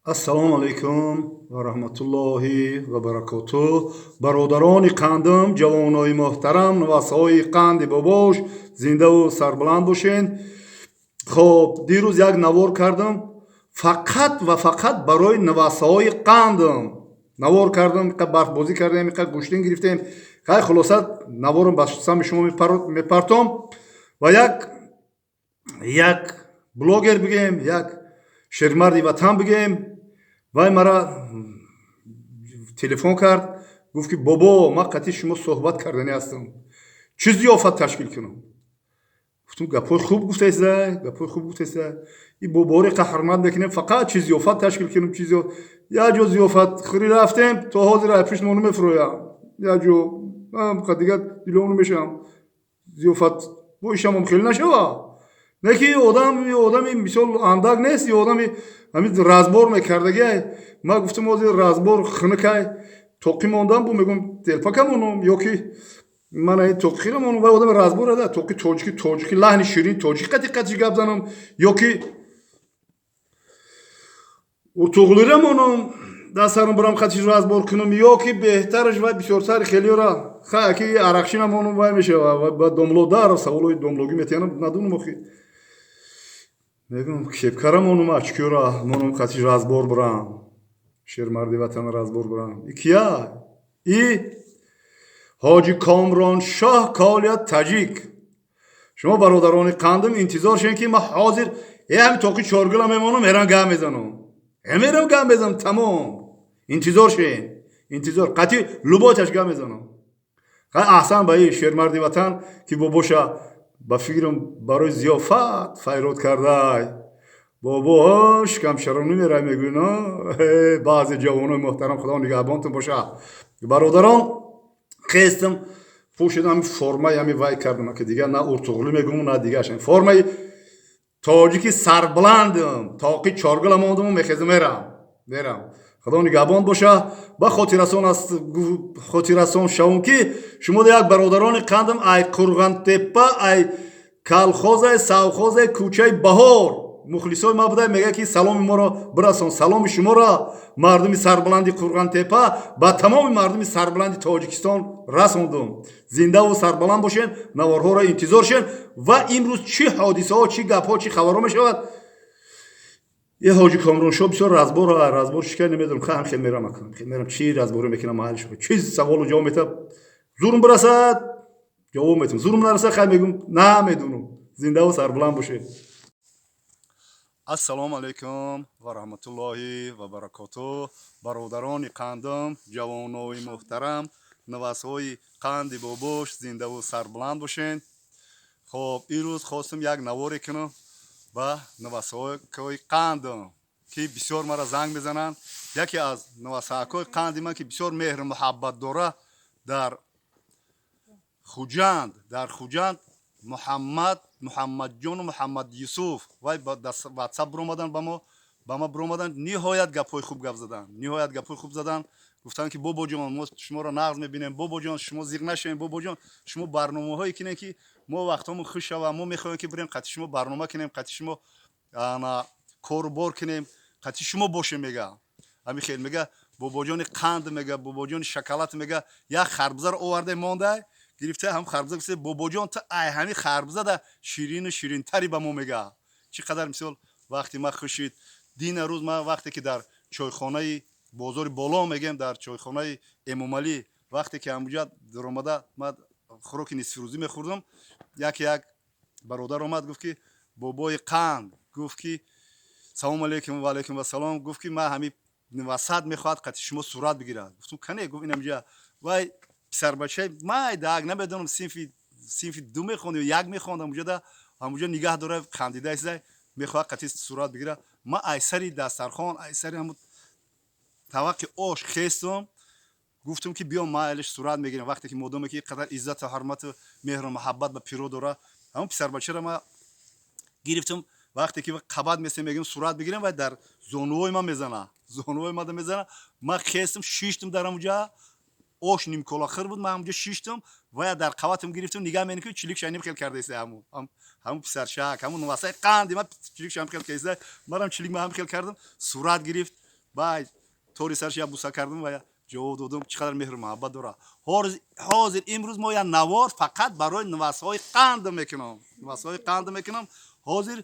Ассалому алайкум ва раҳматуллоҳи ва баракотуҳ. Бародарони қандам, ҷавонои муҳтарам, навасҳои қанди бобош, зиндаву сарбаланд бошен. Хоб, дирӯз як навор кардам, фақат ва фақат барои навасҳои қандам навор кардам. Иқа барфбозӣ кардем, иқа гӯштин гирифтем. Хай, хулоса, наворам ба сами шумо мепартом. Ва як блогер бигем, як шермарди ватан бигем, вай мара телефон кард, гуфт, ки бобо, ман қатъи шумо суҳбат карданӣ ҳастам, чӣ зиёфат ташкил кунам? Гуфтам, гапҳои хуб гуфтаеса, гапҳои хуб гуфтаеса. И боборе қа ҳурмат мекунем, фақат чӣ зиёфат ташкил кунам? Чӣ як ҷо зиёфат хӯрӣ рафтем, то ҳозир ай пушт мону мефурӯям, як ҷо дигар дилону мешавам. Зиёфат бо ишамам хеле нашава, не ки одам, одами мисол андак нест, одами ҳамин разбор мекардаги. Ман гуфтам, ҳозир разбор хунукай, тоқӣ мондам, бу мегӯм, телпака монум ё ки ман ин тоқира монум. Вай одами разбор ада, тоқи тоҷики, тоҷики, лаҳни ширин тоҷики қати қатиш гап занам ё ки уртуғлира монум, дастарам бурам, қатиш разбор кунам, ё ки беҳтараш вай бисёртари хелиёра хай ки арақшина монум, вай мешава. Ба домлодар саволои домлогӣ метиҳанам, надунам. Охи, мегӯм, кепкара монум, очкиёра монум, қатиш разбор бурам, шермарди ватан разбор бурам. И кия? И Ҳоҷи Комроншоҳ Колия Таҷик. Шумо, бародарони қандам, интизор шен, ки ман ҳозир е ҳами тоқи чоргула мемонам, мерам, гап мезанам, мерам, гап мезанам, тамом. Интизор шен, интизор, қатъи любойташ гап мезанам. Аҳсан ба и шермарди ватан, ки бобоша ба фикрам барои зиёфат файрод кардай. Бобо, шикамшаронӣ мерай, мегӯй. Баъзе ҷавонои муҳтарам, Худо нигаҳбонтон боша. Бародарон, хестам, пӯшидам формаи ҳами вай кардам, ки дигар на уртуғлӣ мегӯм, на дигарш, формаи тоҷики сарбаландам, тоқи чоргула мондаму мехезам, мерам, мерам. Худо нигаҳбон боша. Ба хотиррасон аст, хотиррасон шавум, ки шумо як бародарони қандам, ай Қурғантепа, ай калхозай, совхозай, кӯчаи Баҳор, мухлисои ма буда, мегӯяд, ки саломи моро бирасон. Саломи шуморо мардуми сарбаланди Қурғантепа ба тамоми мардуми сарбаланди Тоҷикистон расондум. Зиндаву сарбаланд бошен, наворҳоро интизор шен. Ва имрӯз чӣ ҳодисаҳо, чӣ гапҳо, чӣ хабарҳо мешавад? Е Ҳоҷи Комроншоҳ бисёр разбор, разбор шикай, намедонам. Хаҳам хел мерам, хел мерам, чӣ разборе мекунам, маҳали шумо чӣ саволу ҷавоб метаб. Зурм бирасад, ҷавоб метам, зурм нарасад, хай, мегӯм, намедонам. Зиндаву сарбаланд бошед. Ассалому алайкум ва раҳматуллоҳи ва баракотуҳ. Бародарони қандам, ҷавонои муҳтарам, навасҳои қанди бобош, зиндаву сарбаланд бошед. Хоб, имрӯз хостам як наворе кунам ба навасҳои қандам, ки бисёр мара занг мезананд. Яке аз навасҳакҳои қанди ман, ки бисёр меҳру муҳаббат дора, дар Хуҷанд, дар Хуҷанд, Муҳаммад, Муҳаммадҷону Муҳаммад Юсуф, вай ба Ватсап биромадан, ба мо, ба ма биромадан, ниҳоят гапҳои хуб гап задан, ниҳоят гапҳои хуб задан. Гуфтанд, ки бобоҷон, мо шуморо нағз мебинем, бобоҷон, шумо зиқ нашавем, бобоҷон, шумо барномаҳое кинем, ки мо вақтҳомон хуш шава, мо мехоҳем, ки бирем, қати шумо барнома кунем, қати шумо кору бор кунем, қати шумо бошем, мега. Ҳамин хел мега, бобоҷони қанд, мега, бобоҷони шоколад, мега, як харбузаро оварде, мондай гирифта, ҳам харбуза гуфта, бобоҷон, ту ай ҳамин харбузада ширину ширинтари ба мо, мега. Чӣ қадар мисол вақти ма хушид. Дина рӯз ман вақте ки дар чойхонаи бозори боло мегем, дар чойхонаи Эмомалӣ, вақте ки ҳамуҷа даромада, ман хӯроки нисфирӯзӣ мехӯрдам, яке як бародар омад, гуфт, ки бобои қанд, гуфт, ки салому алейкум. Ва алейкум вассалом. Гуфт, ки ман ҳами васат мехоҳад қати шумо сурат бигирад. Гуфтум, кане? Гуфт, инамҷа вай писарбачаи майдаак, намедонам, синфи ду мехонд ё як мехонд, ҳамуҷода, ҳамуҷо нигаҳ дора, хандида мехоҳад қати сурат бигирад. Ман ай сари дастархон, ай сари ҳамун таваққи ош хестум, гуфтум, ки биё, майлиш, сурат мегирем. Вақте ки модоме ки қадар иззату ҳурмату меҳру муҳаббат ба пиро дора, ҳамун писарбачаро ма гирифтум. Вақте ки қабат месем, мегӯем, сурат бигирем, вай дар зонувои ман мезана, зонувои мада мезана. Ман хестум, шиштум дар ҳамуҷа, ош нимколахир буд, ман ҳамуҷа шиштум, вая дар қабатам гирифтум, нигаҳ менем, ки чилик шайним хел кардаиста. Ҳамун писаршак, ҳамун нувасаи қанди ман чилик шам хел кардаиста, манам чилик ма ҳам хел кардам, сурат гирифт. Бай тори сарш я буса кардам ва ҷавоб додам. Чӣ қадар меҳру муҳаббат дора. Ҳозир имрӯз мо я навор фақат барои нувасҳои қанд мекунам. Нувасҳои қанд мекунам. Ҳозир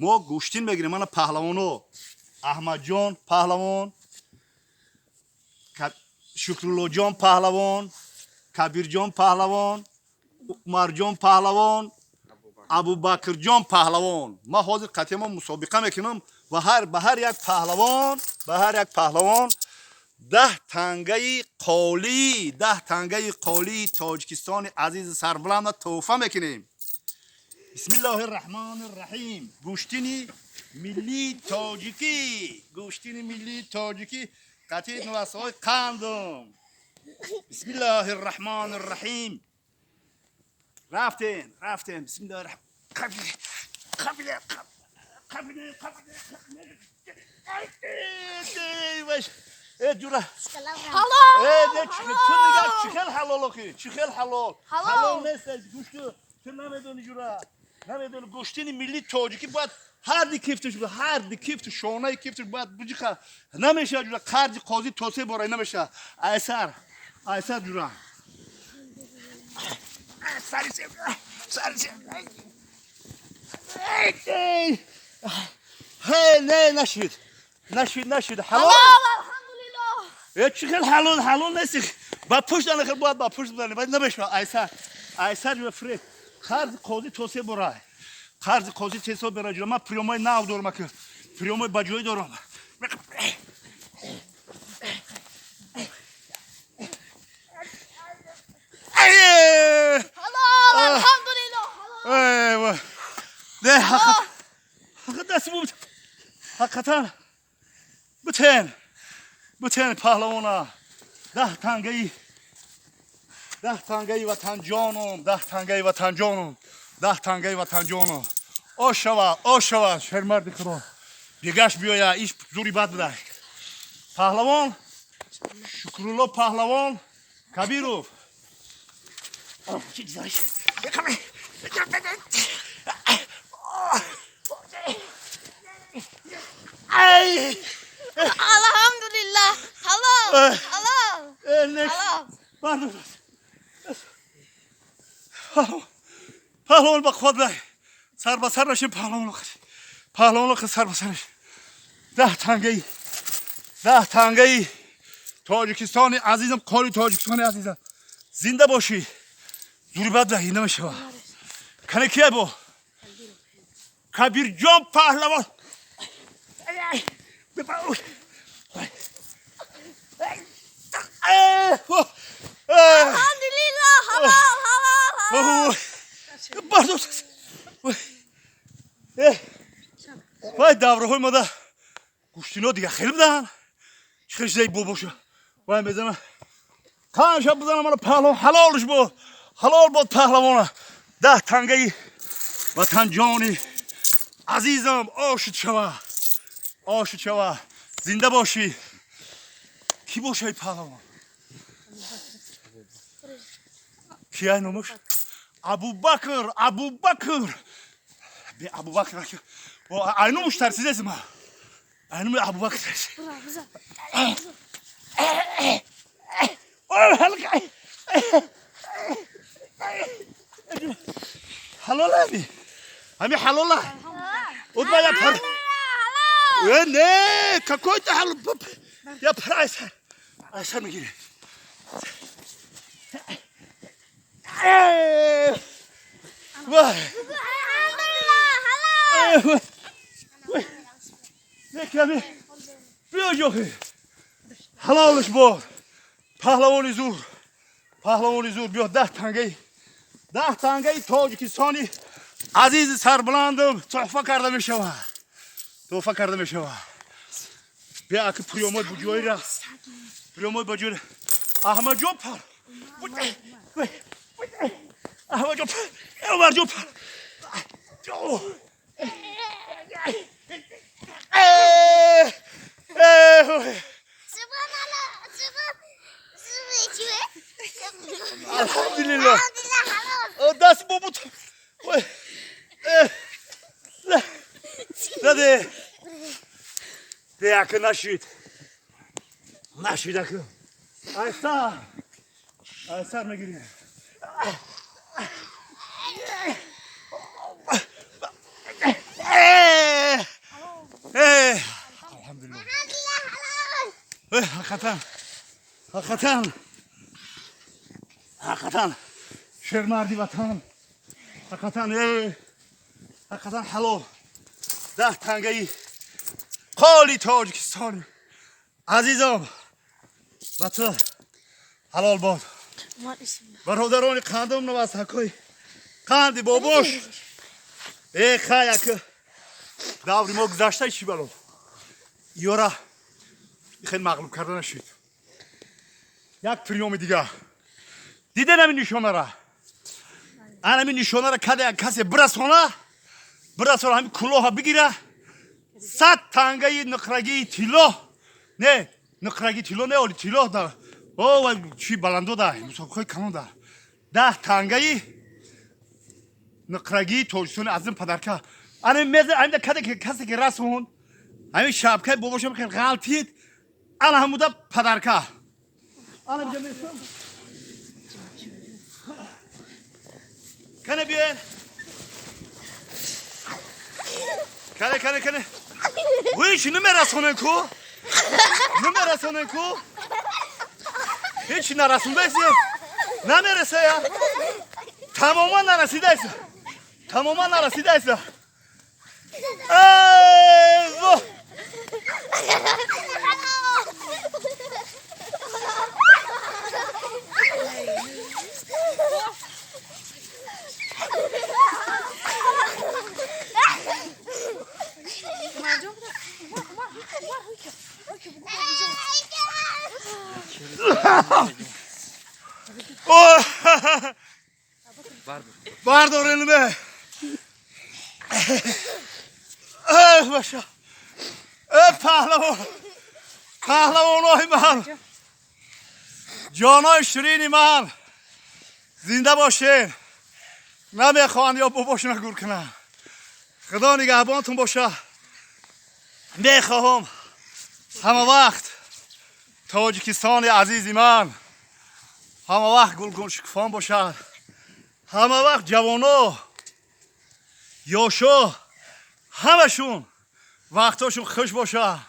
мо гӯштин мегирем. Мана паҳлавоно. Аҳмадҷон паҳлавон, Шукруллоҷон паҳлавон, Кабирҷон паҳлавон, Умарҷон паҳлавон, Абубакрҷон паҳлавон. Ман ҳозир қатъи мо мусобиқа мекунам ва ба ҳар як паҳлавон, ба ҳар як паҳлавон 10 тангаи қолӣ, 10 тангаи қолии Тоҷикистони азизи сарбуланда тӯҳфа мекунем. Бисмиллоҳи раҳмони раҳим. Гӯштини миллии тоҷикӣ, гӯштини миллии тоҷикӣ қатъи нувасҳои қандум. Бисмиллоҳи раҳмони раҳим. Рафтем, рафтем. Бисмиллоҳи раҳмон. Қабиле, қабиле, қабиле, қабиле. Э, ҷура. Ҳалол! Э, не, ту нигар, чӣ хел ҳалол охи? Чӣ хел ҳалол? Ҳалол. Ҳалол нест, гӯшту ту намедони, ҷура. Намедони, гӯштини миллии тоҷикӣ бояд ҳар ди кифташ, ҳар ди кифту шонаи кифташ бояд буҷиха. Намешавад, ҷура, қарзи қозӣ то се бора намешавад. Айсар, айсар, ҷура. Сари се, сари се. Ҳей, не, нашид. Нашид, нашид. Ҳалол? Ҳалол, алҳамдулиллоҳ. Э, чӣ хел ҳалол? Ҳалол нест. Ба пушт ана бояд ба пушт бизанӣ. Баъд намешавад. Айсар, айсар, ҷура, фред. Қарзи қозӣ то се бора. Қарзи қозӣ се бора, ҷура. Ман приёмои нав дорам, аки. Приёмои баҷоӣ дорам. Ҳалол, алҳамдулиллоҳ, ҳалол. Эй, вой. Не, ҳақиқат дасти бу. Ҳақиқатан бутен. Бутен паҳлавона. 10 тангаи. 10 тангаи ватанҷоном, 10 тангаи ватанҷоном, 10 тангаи ватанҷоном. Ошава, ошава, шермарди худо. Бегаш биёя, иш зури бад буда. Паҳлавон Шукрулло паҳлавон Кабиров. Ай! Алҳамдулиллоҳ, ҳалол, ҳалол, Не, ҳалол. Бардор. Паҳлавон, ба қувват бай. Сар ба сар нашим паҳлавон. Паҳлавон сар ба сар нашим. 10 тангаи. 10 тангаи Тоҷикистони азизам, қори Тоҷикистони азизам. Зинда бошӣ. Зури бад бай, намешава. Кане кия бо? Кабирҷон паҳлавон. Алҳамдулиллоҳ, ҳалол, ҳалол, ҳалол. Бардор. Вай, давраҳои мада гӯштино дига хеле буданд. Чӣ хел чизаи бобоша. Вай мезана. Қанша бизана мана паҳлавон ҳалолш бод. Ҳалол бод паҳлавона. 10 тангаи ватанҷони азизам ошид шава. Ошид шава. Зинда бошӣ. Кӣ боша ин паҳлавон? Кия номаш? Абубакр, Абубакр. Бе Абубакр. Айну муш тарсидесим. Айну Абубакр тарсид. Ҳалол ами. Ами ҳалола. Удма я пар. Э, не, какой-то ҳалол. Я пар айсар. Айсар мегири. Вай. Алҳамдулиллоҳ, ҳалол. Вай. Неками. Биё ҷохи. Ҳалолш бод. Паҳлавони зур. Паҳлавони зур биё 10 тангаи. 10 тангаи Тоҷикистони азизи сарбуландам тӯҳфа карда мешавад. Тӯҳфа карда мешавад. Биё аки приёмои буҷоира. Приёмои буҷоира. Аҳмадҷон пар. Аҳмадҷон пар. Умарҷон пар. Субҳаналлоҳ, субҳ, Алҳамдулиллоҳ. Алҳамдулиллоҳ, ҳалол. Даст бобут. Ой. Заде. Де ака нашид. Нашида ку. Айсар. Айсар мегирем. Алҳамдулиллоҳ. Ҳақиқатан. Ҳақиқатан. Ҳақиқатан. Шермарди ватан. Ҳақиқатан, ҳақиқатан ҳалол. 10 тангаи қоли Тоҷикистон. Азизом, ба ту ҳалол бод. Бародарони қандум навасакои қанди бобош. Хай, ака. Даври мо гузашта чӣ бало? Ёра хеле мағлуб карда нашид. Як приёми дигар. Диден ҳамин нишонара? Ҳамин нишонара каде як касе бирасона, бирасона ҳамин кулоҳа бигира, 100 тангаи нуқрагии тилло. Не, нуқрагии тилло не, оли тилло да. О, вай, чӣ баландо да, мусобиқаҳои калон да. 10 тангаи нуқрагии Тоҷикистони азим падарка. Ана меза, ана каде касе ки расон, ҳамин шабкаи бобошам хел ғалтид, ана ҳамуда падарка. Ана бинҷа местам. Кане биен. Кане, кане, кане. Ҳеч намерасонен ку? Намерасонен ку? Ҳеч нарасондаест. Намераса я. Тамоман нарасидаест. Тамоман нарасидаест. Эй, во! Бардор элиме. Эй, баша. Эй, паҳлавон. Паҳлавонои ман. Ҷонои ширини ман. Зинда бошед. Намехоҳанд ё бобошона гур кунанд. Худо нигаҳбонтон боша. Мехоҳам ҳама вақт Тоҷикистони азизи ман ҳама вақт гулгун шукуфон бошад. Ҳама вақт ҷавоно, ёшо, ҳамашун вақтошун хуш бошад.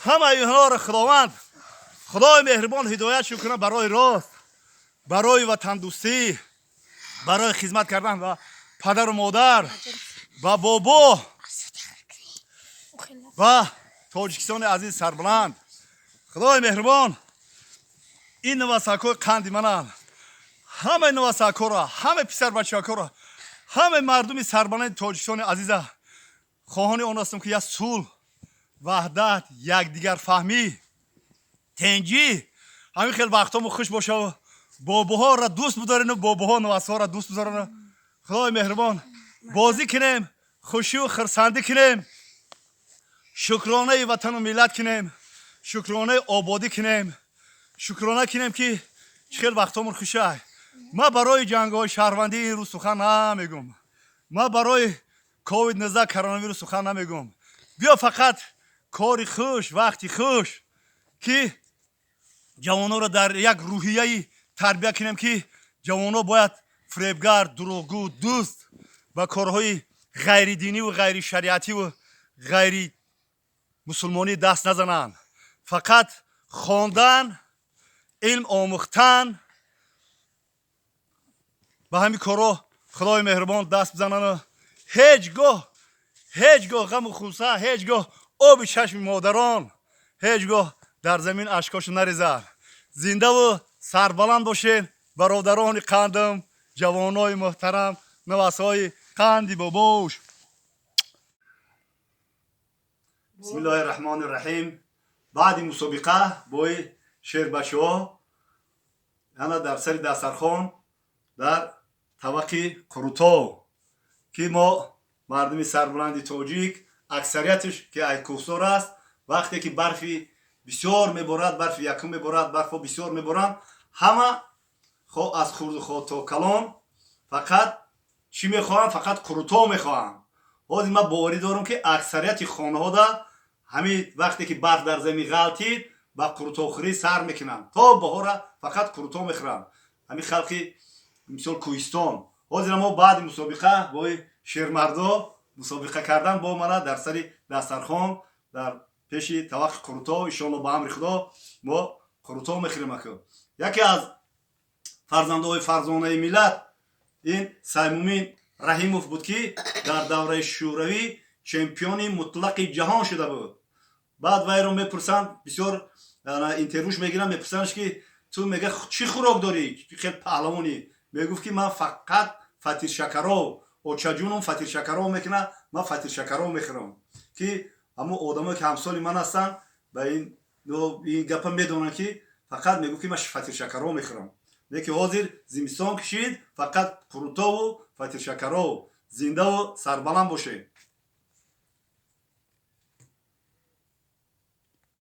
Ҳамаи инҳоро Худованд, Худои меҳрибон ҳидоятшон кунад барои рост, барои ватандӯстӣ, барои хизмат кардан ба падару модар, ба бобо ва Тоҷикистони азиз сарбаланд. Худои меҳрибон ин навасакҳои қанди мананд. Ҳамаи навасакҳоро, ҳамаи писарбачаҳоро, ҳамаи мардуми сарбаланди Тоҷикистони азиза хоҳони он ҳастам, ки як сулҳ, ваҳдат, якдигарфаҳмӣ, тенҷӣ, ҳамин хел вақтҳомо хуш боша. Бобоҳоро дӯст бидорену бобоҳо навасҳоро дӯст бидорену. Худои меҳрибон бозӣ кунем, хушию хурсандӣ кунем, шукронаи ватану миллат кунем, шукронаи ободӣ кунем, шукрона кунем, ки чӣ хел вақтҳомон хушай. Ман барои ҷангҳои шаҳрвандӣ ин рӯз сухан намегӯм. Ман барои ковид-19 коронавирус сухан намегӯм. Биё фақат кори хуш, вақти хуш, ки ҷавононро дар як рӯҳияи тарбия кунем, ки ҷавонон бояд фиребгар, дурӯғгӯ, дӯст ба корҳои ғайридиниву ғайришариативу ғайримусулмонӣ даст назананд. Фақат хондан, илм омӯхтан, ба ҳамин корҳо Худои меҳрибон даст бизанану ҳеҷ гоҳ, ҳеҷ гоҳ ғаму хуса, ҳеҷ гоҳ оби чашми модарон, ҳеҷ гоҳ дар замин ашкошо нарезад. Зиндаву сарбаланд бошед, бародарони қандам, ҷавонои муҳтарам, навасҳои қанди бобош. Бисмиллоҳи раҳмони раҳим. Баъди мусобиқа бои шербачаҳо ана дар сари дастархон дар табақи қурутов, ки мо мардуми сарбаланди тоҷик аксариятш ки ай кӯҳсор аст, вақте ки барфи бисёр меборад, барфи якум меборад, барфҳо бисёр меборанд, ҳама хо аз хурду хо то калон фақат чӣ мехоҳанд? Фақат қурутов мехоҳанд. Ҳозир ман боварӣ дорам, ки аксарияти хонаҳода ҳамин вақте ки барф дар замин ғалтид, Ба қурутохӯрӣ сар мекунанд, то баҳора фақат қурутҳо мехӯранд ҳамин халқи, мисол, кӯҳистон. Ҳозира мо баъди мусобиқа бои шермардо мусобиқа кардан бо мана дар сари дастархон, дар пеши таваққи қурутҳо, иншоалло, ба амри Худо мо қурутҳо мехӯрем. Аку яке аз фарзандои фарзонаи миллат ин Саймумин Раҳимов буд, ки дар давраи Шӯравӣ чемпиони мутлақи ҷаҳон шуда буд. Баъд вайро мепурсанд, бисёр интервюш мегиранд, мепурсандш, ки ту, мега, чӣ хӯрок дорӣ, хел паҳлавонӣ? Мегуфт, ки ман фақат фатиршакаров, очаҷунум фатиршакаров мекунад, ман фатиршакаров мехӯрам. Ки ҳамун одамое, ки ҳамсоли ман ҳастанд, ба ин гапа медонанд, ки фақат мегуфт, ки ман фатиршакаров мехӯрам. Лекин ҳозир зимистон кишид, фақат қурутову фатиршакаров. Зиндаву сарбаланд бошед.